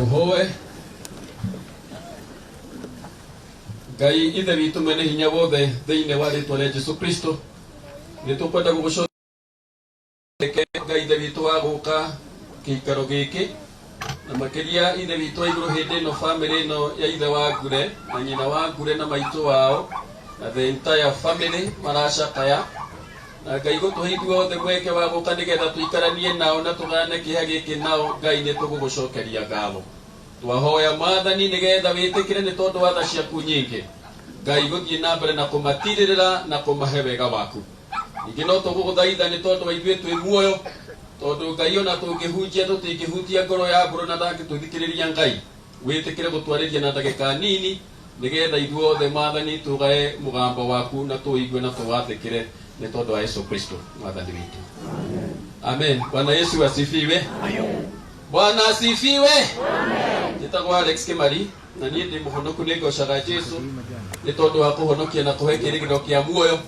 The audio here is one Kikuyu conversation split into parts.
Tũhoe. Ngai Ithe witũ mwene hinya wothe, thĩinĩ wa rĩtwa rĩa Jesu Kristo nĩ tũkwenda gũgũcokia Ngai Ithe witũ wa gũka kĩikaro gĩkĩ, na makĩria Ithe witũ wa igũrũ, hĩndĩ ĩno bamĩrĩ ĩno ya ithe wa Ngure na nyina wa Ngure na maitũ wao na the entire family maracakaya, na Ngai gũtũhe ithuothe mweke wa gũka nĩgetha tũikaranie nao na tũgane kĩeha gĩkĩ nao. Ngai, nĩ tũgũgũcokeria ngatho. Twahoya, Mwathani, nĩgetha wĩtĩkĩre nĩ tondũ wa tha ciaku nyingĩ, Ngai, gũthiĩ na mbere na kũmatirĩrĩra na kũmahe wega waku. Ningĩ no tũgũgũthaitha nĩ tondũ wa ithuĩ twĩ muoyo, tondũ Ngai, ona tũngĩhunjia tũtingĩhutia ngoro ya Mbũrũ na ndangĩtũthikĩrĩria. Ngai, wĩtĩkĩre gũtwarĩria na ndagĩka nini nĩgetha ithuothe, Mwathani, tũgae mũgambo waku na tũigue na tũwathĩkĩre nĩ tondũ wa Yesu Kristo Mwathani witũ. Amen. Bwana Yesu asifiwe. Bwana asifiwe. Njĩtagwo Alex Kimari na niĩ ndĩ mũhonoku. Nĩ ngocaga Jesu nĩ tondũ wa kũhonokia na kũhe kĩrĩgĩrĩro kĩa muoyo.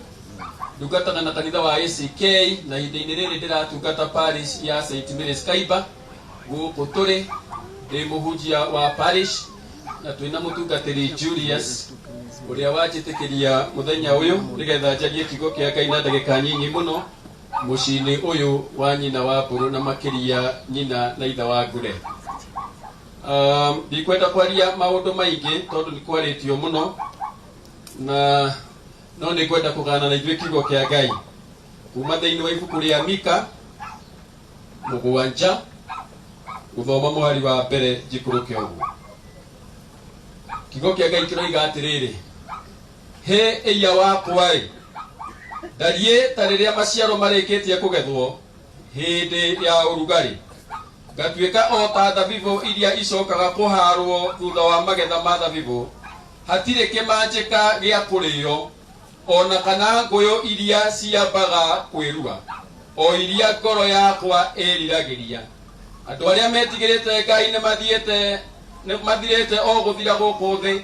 Ndungataga na kanitha wa ACK na ihinda-inĩ rĩrĩ ndĩratungata parish ya St Mary's Kaiba gũkũ tũrĩ. Ndĩ mũhunjia wa parish na twĩna mũtungatĩri Julius ũrĩa wanjĩtĩkĩria mũthenya ũyũ nĩgetha njarie kiugo kĩa Ngai na ndagĩka nyinyi mũno mũciĩ-inĩ ũyũ wa nyina wa Mbũrũ na makĩria nyina na ithe wa Ngure. Ndikwenda kwaria maũndũ maingĩ tondũ nĩ kwarĩtio mũno, na no nĩ ngwenda kũgana na ithuĩ kiugo kĩa Ngai kuma thĩinĩ wa ibuku rĩa Mika 7, gũthoma mũhari wa mbere njikũrũke ũguo. Kiugo kĩa Ngai kĩroiga atĩrĩrĩ: "Hĩ, ĩiya wakwa-ĩ! Ndariĩ ta rĩrĩa maciaro marĩkĩtie kũgethwo hĩndĩ ya ũrugarĩ, ngatuĩka o ta thabibũ iria icokaga kũhaarwo thutha wa magetha ma thabibũ. Hatirĩ kĩmanjĩka gĩa kũrĩo, o na kana ngũyũ iria ciambaga kwĩrua, o iria ngoro yakwa ĩĩriragĩria. Andũ arĩa metigĩrĩte Ngai nĩmathiĩte nĩmathirĩte o gũthira gũkũ thĩ,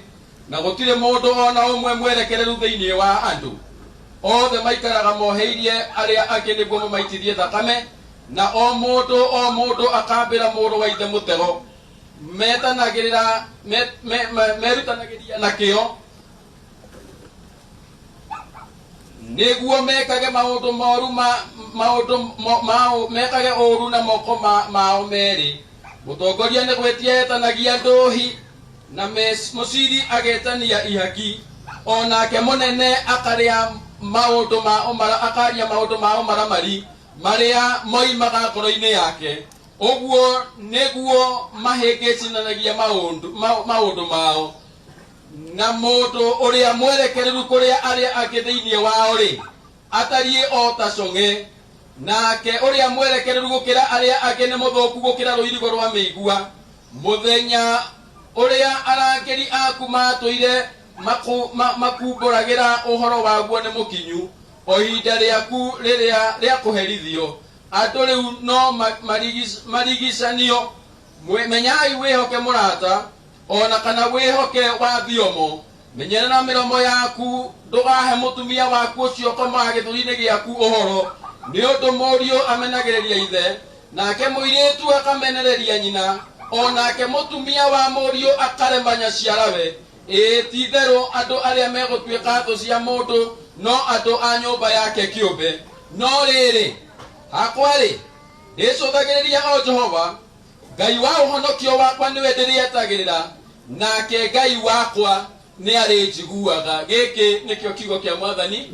na gũtirĩ mũndũ o na ũmwe mwerekereru thĩinĩ wa andũ. Othe maikaraga moheirie arĩa angĩ nĩguo mamaitithie thakame, na o mũndũ o mũndũ akambĩra mũrũ wa ithe mũtego. Metanagĩrĩra me, me, me, merutanagĩria na kĩo nĩguo mekage maũndũ moru ma, maũndũ mo, mao, mekage ũũru na moko ma, mao merĩ. Mũtongoria nĩ gwĩtia etanagia ndũhi, na mũciri agetania ihaki, o nake mũnene akarĩa maũndũ ma ũmara, akaria maũndũ ma ũmaramari marĩa moimaga ngoro-inĩ yake. Ũguo nĩguo mahĩngĩcinanagia maũndũ maũndũ mao. Na mũndũ ũrĩa mwerekereru kũrĩa arĩa angĩ thĩinĩ wao-rĩ, atariĩ o ta cong'e, nake ũrĩa mwerekereru gũkĩra arĩa angĩ nĩ mũthũku gũkĩra rũirigo rwa mĩigua. Mũthenya ũrĩa arangĩri aku matũire makumbũragĩra ũhoro waguo nĩ mũkinyu, o ihinda rĩaku rĩrĩa rĩa kũherithio. Andũ rĩu no marigicanio. Menyai wĩhoke mũrata, o na kana wĩhoke wa thiomo. Menyerera mĩromo yaku, ndũgahe mũtumia waku ũcio ũkomaga gĩthũri-inĩ gĩaku ũhoro, nĩ ũndũ mũriũ amenagĩrĩria ithe, nake mũirĩtu akamenereria nyina, o nake mũtumia wa mũriũ akarema nyaciarawe. Ĩĩ, ti-itherũ andũ arĩa megũtuĩka thũ cia mũndũ no andũ a nyũmba yake kĩũmbe. No rĩrĩ, hakwa-rĩ, ndĩcũthagĩrĩria o Jehova, Ngai wa ũhonokio wakwa nĩwe ndĩrĩetagĩrĩra, nake Ngai wakwa nĩarĩnjiguaga." Gĩkĩ nĩkĩo kiugo kĩa Mwathani.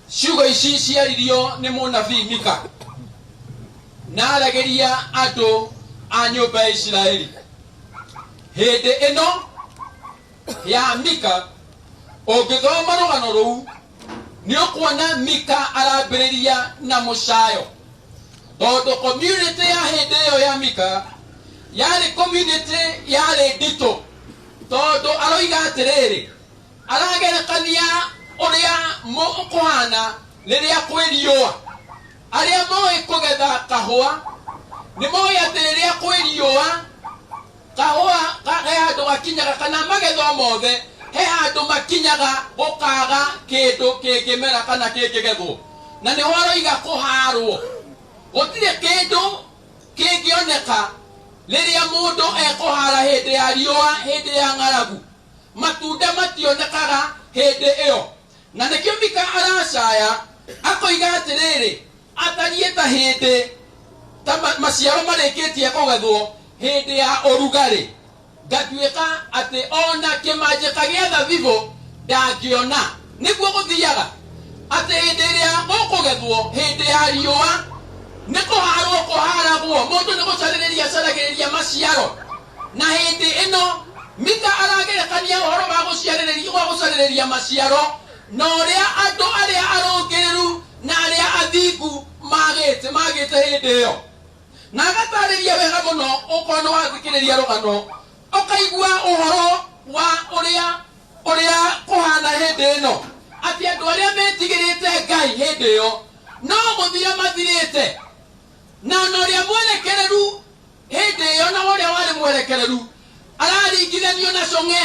Ciugo ici ciaririo nĩ mũnabii Mika na aragĩria andũ a nyũmba ya Isiraeli hĩndĩ ĩno ya Mika. Ũngĩthoma rũgano rũu nĩ ũkuona Mika arambĩrĩria na mũcayo, tondũ community ya hĩndĩ ĩyo ya Mika yarĩ community yarĩ nditũ, tondũ aroiga atĩrĩrĩ, aragerekania ũrĩa kũhana rĩrĩa kwĩ riũa. Arĩa moĩ kũgetha kahũa nĩ moĩ atĩ rĩrĩa kwĩ riũa, kahũa he handũ gakinyaga, kana magetho mothe he handũ makinyaga gũkaga kĩndũ kĩngĩmera kana kĩngĩgethwo, na nĩho aroiga kũharwo gũtirĩ kĩndũ kĩngĩoneka. Rĩrĩa mũndũ ekũhara hĩndĩ ya riũa, hĩndĩ ya ng'aragu, matunda mationekaga hĩndĩ ĩyo. Na nĩkĩo Mika aracaya akoiga atĩrĩrĩ, atariĩ ta hĩndĩ ta maciaro marĩkĩtie kũgethwo hĩndĩ ya ũrugarĩ, ngatuĩka atĩ ona kĩmanjĩka gĩa thabibũ ndangĩona. Nĩguo gũthiaga atĩ hĩndĩ ĩrĩa gũkũgethwo hĩndĩ ya riũa nĩ kũharwo kũharagwo, mũndũ nĩ gũcarĩrĩria acaragĩrĩria maciaro. Na hĩndĩ ĩno Mika aragerekania ũhoro wa gũciarĩrĩria, wa gũcarĩrĩria maciaro na ũrĩa andũ arĩa arũngĩrĩru na arĩa athingu magĩte magĩte hĩndĩ ĩyo. Na agatarĩria wega mũno, ũkorwo nĩ wathikĩrĩria rũgano ũkaigua ũhoro wa ũrĩa ũrĩa kũhana hĩndĩ ĩno, atĩ andũ arĩa metigĩrĩte Ngai hĩndĩ ĩyo no gũthira mathirĩte, na ona ũrĩa mwerekereru hĩndĩ ĩyo na ũrĩa warĩ mwerekereru araringithanio na cong'e,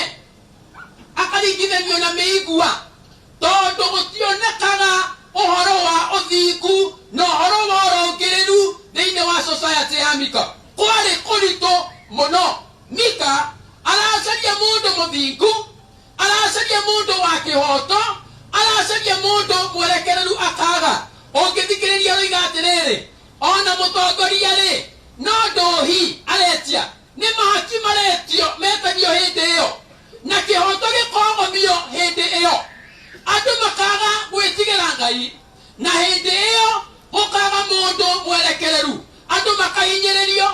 akaringithanio na mĩigua, tondũ gũtionekaga ũhoro wa ũthingu na ũhoro wa ũrũngĩrĩru thĩinĩ wa society ya Mika. Kwarĩ kũritũ mũno. Mika aracaria mũndũ mũthingu, aracaria mũndũ wa kĩhoto, aracaria mũndũ mwerekereru akaga. Ũngĩthikĩrĩria roiga atĩrĩrĩ, ona mũtongoria rĩ, no ndũhi aretia, nĩ mahaki maretio metagio hĩndĩ ĩyo, na kĩhoto gĩkogomio hĩndĩ ĩyo, andũ makaga gwĩtigĩra Ngai, na hĩndĩ ĩyo gũkaga mũndũ mwerekereru, andũ makahinyĩrĩrio.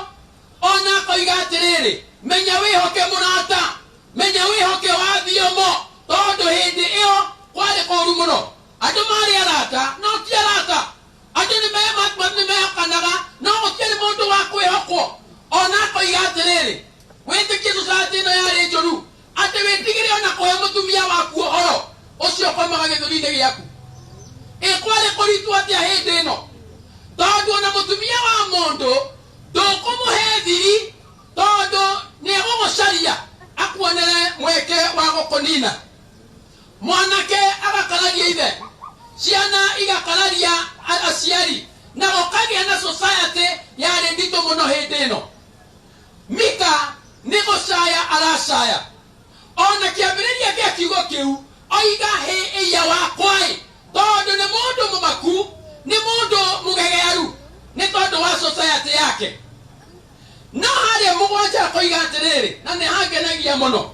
Ona akoiga atĩrĩrĩ, menya wĩhoke mũrata, menya wĩhoke wa thiomo, tondũ hĩndĩ ĩyo kwarĩ kũũru mũno. Andũ marĩ arata no ti arata, andũ nĩ mehokanaga no gũtiarĩ mũndũ wa kwĩhokwo. Ona akoiga atĩrĩrĩ, wĩtĩkie society ĩno yarĩ njũru, atĩ wĩtigĩre ona kũhe mũtumia waku ũhoro ũcio ũkomaga gĩthũri-inĩ gĩaku. Ĩ kwarĩ kũritũ atĩa hĩndĩ ĩno, tondũ ona mũtumia wa mũndũ ndũkũmũhe thiri, tondũ nĩ egũgũcaria akuonere mweke wa gũkũnina. Mwanake agakararia ithe, ciana igakararia aciari, na gũkagĩa na society yarĩ nditũ mũno hĩndĩ ĩno. Mika nĩ gũcaya aracaya. Ona kĩambĩrĩria gĩa kiugo kĩu oiga hĩ ĩya wakwa-ĩ, tondũ nĩ mũndũ mũmaku, nĩ mũndũ mũgegearu nĩ tondũ wa society yake. No harĩa mũgwanja akoiga atĩrĩrĩ, na nĩ hangenagia mũno,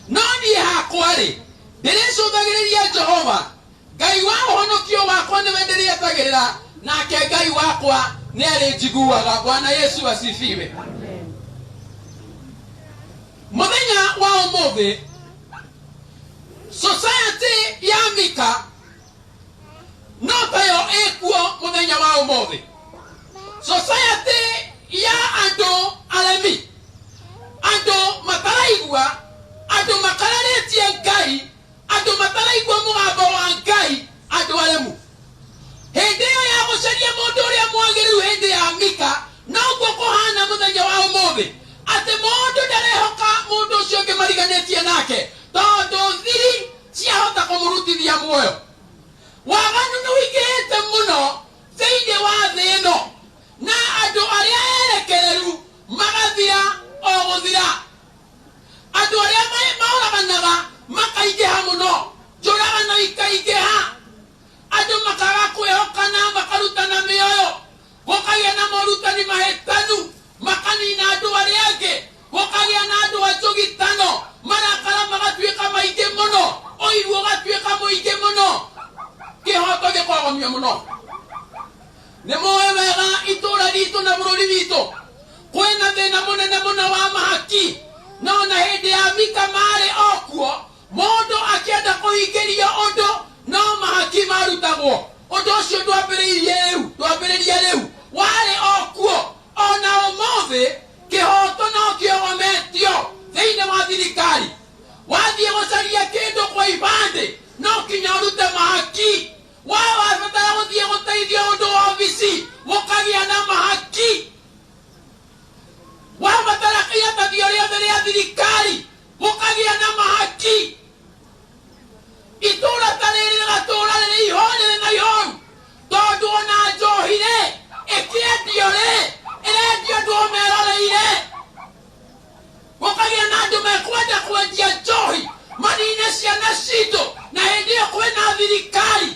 no niĩ hakwa-rĩ, ndĩrĩcũthagĩrĩria Jehova, Ngai wa ũhonokio wakwa nĩwe ndĩrĩetagĩrĩra, nake Ngai wakwa nĩ arĩnjiguaga. Bwana Yesu asifiwe. Mũthenya wa ũmũthĩ society ya Mika no tayo ĩkuo mũthenya wa ũmũthĩ. Society ya andũ aremi, andũ mataraigua, andũ makararĩtie Ngai, andũ mataraigua mũgambo wa Ngai, andũ aremu. Hĩndĩ ĩyo ya gũcaria mũndũ ũrĩa mwagĩrĩru hĩndĩ ya Mika noguo kũhana mũthenya wa ũmũthĩ, atĩ mũndũ ndarehoka mũndũ ũcio ũngĩ mariganĩtie nake, tondũ thiri ciahota kũmũrutithia muoyo. Waganu nĩ ũingĩhĩte mũno thĩinĩ wa thĩ ĩno, na andũ arĩa erekereru magathira o gũthira. Andũ arĩa maũraganaga makaingĩha mũno, njũragano ikaingĩha, andũ makaga kwĩhokana, makarutana mĩoyo, gũkagĩa na morutani mahĩtanu, makanina andũ arĩa angĩ, gũkagĩa na andũ a njũgitano, marakara magatuĩka maingĩ mũno, ũiru ũgatuĩka mũingĩ mũno, kĩhoto gĩkogomio mũno. Nĩ mũĩ wega itũũra ritũ na bũrũri witũ kwĩna thĩna mũnene mũno wa mahaki, no na hĩndĩ ya Mika marĩ o kuo, mũndũ akĩenda kũhingĩrio ũndũ no mahaki marutagwo. Ũndũ ũcio ndwambĩrĩirie rĩu, ndwambĩrĩria rĩu, warĩ o kuo. Ona ũmũthĩ kĩhoto no kĩogometio thĩinĩ wa thirikari. Wathiĩ gũcaria kĩndũ kwa ibandĩ no kinya ũrute mahaki. Wa wabatara gũthiĩ gũteithio ũndũ wa obici gũkagĩa na mahaki. Wabatara iratathi o rĩothe rĩa thirikari gũkagĩa na mahaki. Itũũra ta rĩrĩ rĩgatũũra rĩrĩ ihoru, rĩrĩ na ihoru, tondũ ona njohi rĩ ĩkĩendio rĩ ĩrendio andũ o meroreire. Manine ciana citũ, na hĩndĩ ĩyo kwĩna thirikari.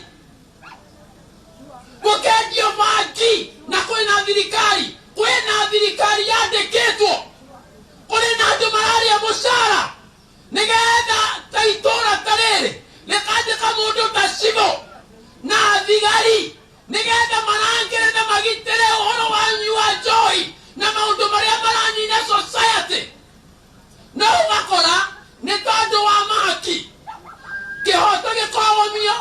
Gũkendio bangi na kwĩna thirikari, kwĩna thirikari yandĩkĩtwo, kũrĩ na andũ mararĩa mũcara nĩgetha ta itũra ta rĩrĩ rĩkandĩka mũndũ ta cibũ na thigari nĩgetha marangĩre na magitĩre ũhoro wanyu wa njohi na maũndũ marĩa maranina society. No ũgakora nĩ tondũ wa mahaki kĩhoto gĩkogomio,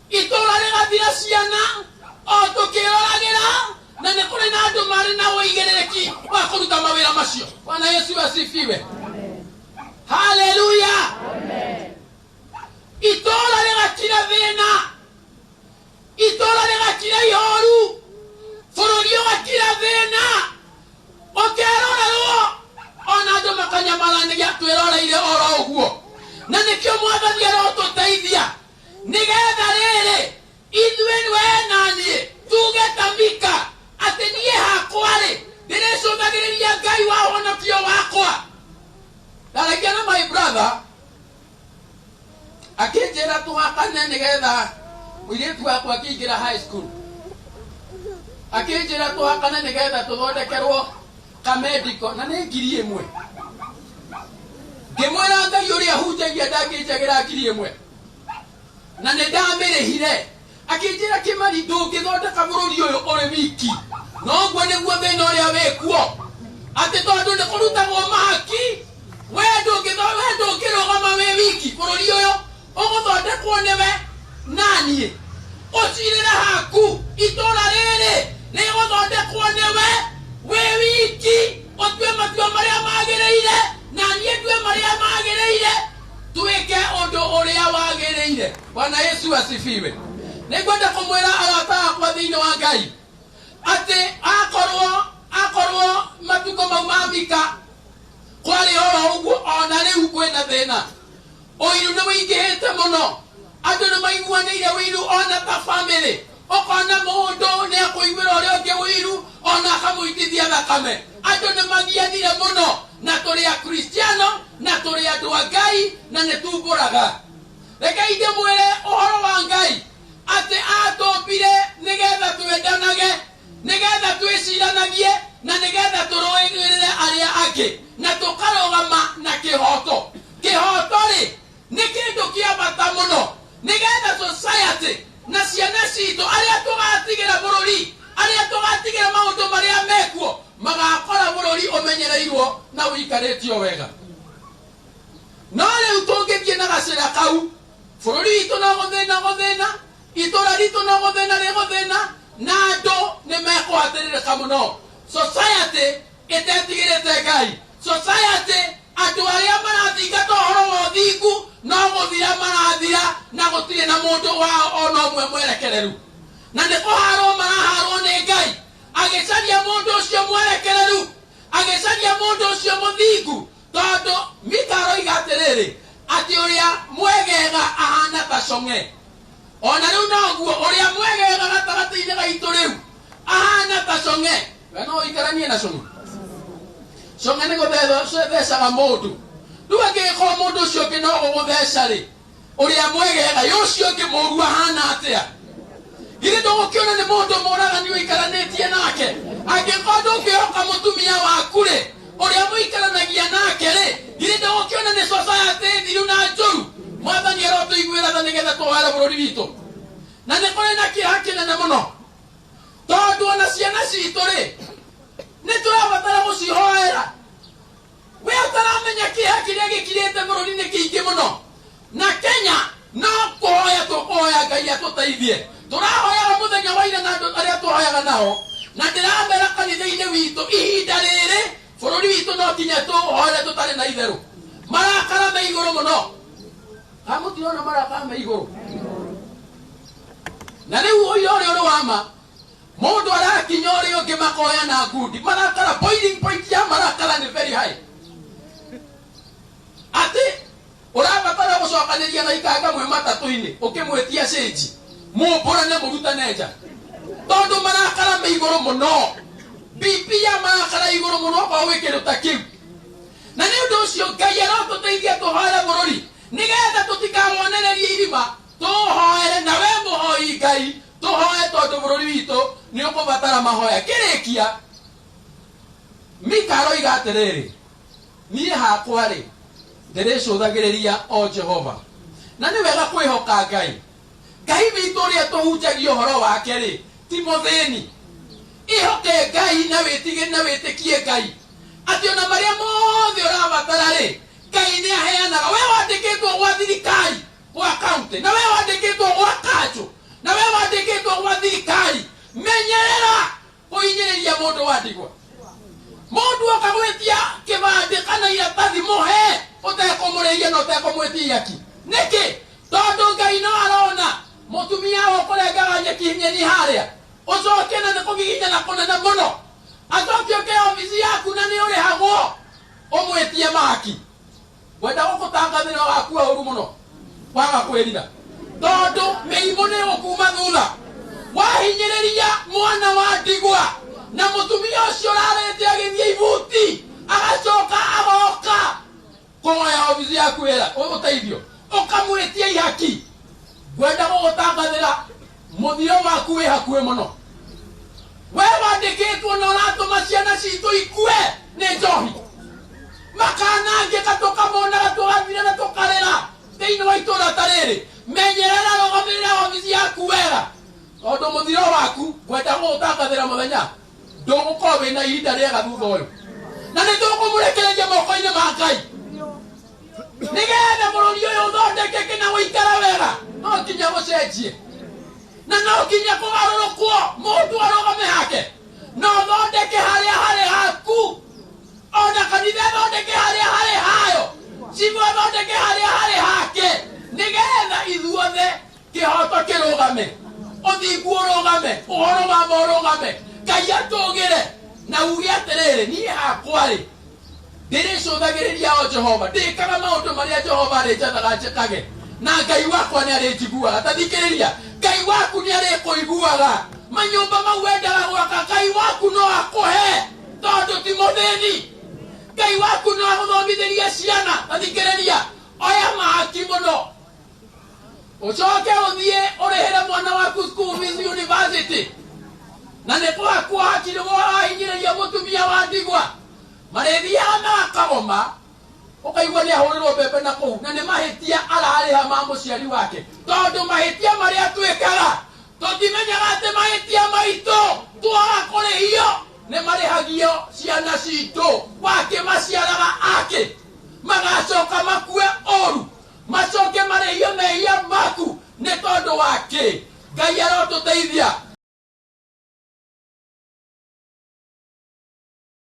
itũra rĩgathira ciana o tũkĩroragĩra, na nĩ kũrĩ na andũ marĩ na ũigĩrĩrĩki wa kũruta mawĩra macio. Bwana Yesu asifiwe. Haleluya. Itũra rĩgakira thĩna, itũra rĩgakira ihoru, bũrũri ũgakira thĩna, ũkerorerwo ona andũ makanyamaranagia twĩroreire oro ũguo. Na nĩkĩo Mwathani arotũteithia nĩgetha rĩrĩ ithuĩ we na niĩ tuge ta Mika atĩ niĩ hakwa-rĩ ndĩrĩcũthagĩrĩria Ngai wa ũhonokio wakwa. Ndaragia na my brother akĩnjĩra tũhakane nĩgetha mũirĩtu wakwa akĩingĩra high school, akĩnjĩra tũhakane nĩgetha tũthondekerwo kamediko na nĩ 1000. Ngĩmwĩra Ngai ũrĩa hunjagia ndangĩnjagĩra 1000 na nĩ ndamĩrĩhire. Akĩnjĩra Kĩmari, ndũngĩthondeka bũrũri ũyũ ũrĩ wiki. Noguo nĩguo thĩna ũrĩa wĩkuo, atĩ tondũ nĩ kũrutagwo mahaki, we ndũngĩrũgama wĩ wiki. Bũrũri ũyũ ũgũthondekwo nĩwe na niĩ, ũcirĩre haku. Itũra rĩrĩ rĩgũthondekwo nĩwe wĩ wiki, ũtue matua marĩa magĩrĩire na niĩ ndue marĩa magĩrĩire, twĩke ũndũ ũrĩa wagĩrĩire. Bwana Yesu asifiwe. Nĩngwenda kũmwĩra arata akwa thĩinĩ wa Ngai atĩ akorwo matukũ mau ma Mika kwarĩ oro ũguo, ona rĩu kwĩna thĩna. Ũiru nĩ wĩingĩhĩte mũno, andũ nĩ maiguanĩire ũiru ona ta famĩlĩ. Ũkona mũndũ nĩ akũiguĩra ũrĩa ũngĩ ũiru ona akamũitithia thakame. Andũ nĩ magianire mũno, na tũrĩ akristiano na tũrĩ andũ a Ngai na nĩ tumbũraga. Rekei ndĩmwĩre ũhoro wa Ngai atĩ atũmbire nĩgetha twendanage, nĩgetha twĩciranagie, na nĩgetha tũrũĩrĩre arĩa angĩ na tũkarũgama na kĩhoto. Kĩhoto-rĩ nĩ kĩndũ kĩa bata mũno nĩgetha society na ciana citũ arĩa tũgatigĩra bũrũri, arĩa tũgatigĩra maũndũ marĩa mekuo, magakora bũrũri ũmenyereirwo na ũikarĩtio wega. No rĩu tũngĩthiĩ na gacĩra kau, bũrũri witũ no gũthĩna gũthĩna, itũra ritũ no gũthĩna rĩgũthĩna, na andũ nĩ mekũhatĩrĩrĩka mũno. Society ĩtetigĩrĩte Ngai, society andũ arĩa marathingata ũhoro wa ũthingu no gũthira marathira, na gũtirĩ na mũndũ wao ona ũmwe mwerekereru, na nĩ kũharwo maraharwo nĩ Ngai agĩcaria mũndũ ũcio mwerekereru, agĩcaria mũndũ ũcio mũthingu. Tondũ Mika aroiga atĩrĩrĩ, atĩ ũrĩa mwegega ahana ta cong'e. Ona rĩu noguo ũrĩa mwegega gatagatĩ-inĩ gaitũ rĩu ahana ta cong'e. We no ũikaranie na cong'e? Cong'e nĩ gũthecaga mũndũ. Rĩu angĩgĩkorwo mũndũ ũcio ũngĩ no gũgũtheca rĩ, ũrĩa mwegega ĩ ũcio ũngĩ mũũru ahana atĩa? Githĩ ndũgũkĩona nĩ mũndũ mũragani ũikaranĩtie nake? Angĩkorwo ndũngĩhoka mũtumia waku rĩ, ũrĩa mũikaranagia nake rĩ, githĩ ndũgũkĩona nĩ society thiru na njũru? Mwathani arotũiguĩra tha nĩgetha tũhoere bũrũri witũ. Na nĩ kũrĩ na kĩeha kĩnene mũno, tondũ ona ciana citũ rĩ, nĩ tũrabatara gũcihoera. We ũtaramenya kĩeha kĩrĩa gĩkirĩte bũrũri nĩ kĩingĩ mũno, na Kenya no kũhoya tũkũhoya Ngai atũteithie. Tũrahoyaga mũthenya wa ira na andũ arĩa tũhoyaga nao, na ndĩramera kanitha-inĩ witũ ihinda rĩrĩ bũrũri witũ no nginya tũhoere tũtarĩ na itherũ. Marakara me igũrũ mũno, kamũtirona marakara me igũrũ. Na rĩu ũira ũrĩa ũrĩ wa ma, mũndũ arakinya ũrĩa ũngĩ makoya na ngundi. Marakara, boiling point ya marakara nĩ very high, atĩ ũrabatara gũcokanĩria na ikanga mwĩ matatũ-inĩ ũkĩmwĩtia cĩnji mũmbũrane mũrutane nja, tondũ marakara me igũrũ mũno, BP ya marakara igũrũ mũno okorwo wĩ kĩndũ ta kĩu. Na nĩ ũndũ ũcio Ngai arotũteithia tũhoere bũrũri. Nĩgetha tũtikawonererie irima, tũhoere na we mũhoi Ngai, tũhoe tondũ bũrũri witũ nĩ ũkũbatara mahoya. Kĩrĩkia, Mika aroiga atĩrĩrĩ, niĩ hakwa rĩ, ndĩrĩcũthagĩrĩria o Jehova. Na nĩ wega kwĩhoka Ngai. Ngai witũ ũrĩa tũhunjagia ũhoro wake rĩ, ti mũthĩni. Ihoke Ngai na wĩtige na wĩtĩkie Ngai atĩ ona marĩa mothe ũrabatara rĩ, Ngai nĩ aheanaga. We wandĩkĩtwo gwa thirikari, gwa kaunti, na we wandĩkĩtwo gwa kanjũ, na we wandĩkĩtwo gwa thirikari, menyerera kũhinyĩrĩria mũndũ wa ndigwa. Mũndũ oka gwĩtia kĩbandĩ kana iratathi, mũhe ũtekũmũrĩhia na ũtekũmwĩtia ihaki. Nĩkĩ? Tondũ Ngai no arona mũtumia ũkũrengaga nyeki nyeni harĩa, ũcoke na nĩ kũgiginyana kũnene mũno, acoke ũke obici yaku na nĩ ũrĩhagwo ũmwĩtie mahaki. Ngwenda gũgũtangathĩra ũgakua ũru mũno waga kwĩrira, tondũ mĩrimũ nĩ ĩgũkuma thutha. Wahinyĩrĩria mwana wa ndigwa na mũtumia ũcio ũrarĩte agĩthiĩ ibuti, agacoka agoka kũhoya obici yaku wĩra ũteithio, ũkamwĩtia ihaki. Ngwenda gũgũtangathĩra mũthiro waku wĩ hakuhĩ mũno. We wandĩkĩtwo na ũratũma ciana citũ ikue nĩ njohi, makanangĩka, tũkamonaga tũgathira na tũkarĩra thĩinĩ wa itũũra ta rĩrĩ. Menyerera, rũgamĩrĩra obici yaku wega, tondũ mũthiro waku, ngwenda gũgũtangathĩra mũthenya ndũgũkorwo wĩna ihinda rĩega thutha ũyũ, na nĩ tũkũmũrekereria moko-inĩ ma Ngai nĩgetha bũrũri ũyũ ũthondekeke na gũikara wega. No nginya gũcenjie na no nginya kũgarũrũkwo, mũndũ arũgame hake na ũthondeke harĩa harĩ haku, ona kanitha ĩthondeke harĩa harĩ hayo, cibũ athondeke harĩa harĩ hake, nĩgetha ithuothe kĩhoto kĩrũgame, ũthingu ũrũgame, ũhoro wa ma ũrũgame, Ngai atũgĩre na uge atĩrĩrĩ, niĩ hakwa rĩ, ndĩrĩcũthagĩrĩria o Jehova, ndĩkaga maũndũ marĩa Jehova arĩnjathaga njĩkage, na Ngai wakwa nĩ arĩnjiguaga. Ta thikĩrĩria, Ngai waku nĩ arĩkũiguaga. Manyũmba mau wendaga gwaka, Ngai waku no akũhe tondũ ti mũthĩni. Ngai waku no agũthomithĩrie ciana. Ta thikĩrĩria, oya mahaki mũno, ũcoke ũthiĩ ũrĩhĩre mwana waku school fees university, na nĩ kwakwo hakiri wahinyĩrĩria mũtumia wa ndigwa. Marĩthiaga makagoma, ũkaigua nĩ ahũrĩrwo mbembe na kũu, na nĩ mahĩtia ararĩha ma mũciari wake, tondũ mahĩtia marĩa twĩkaga tũtimenyaga atĩ mahĩtia maitũ twaga kũrĩhio nĩ marĩhagio ciana citũ. Wakĩmaciaraga akĩ magacoka makue ũru, macoke marĩhio mehia maku nĩ tondũ wa kĩ? Ngai arotũteithia.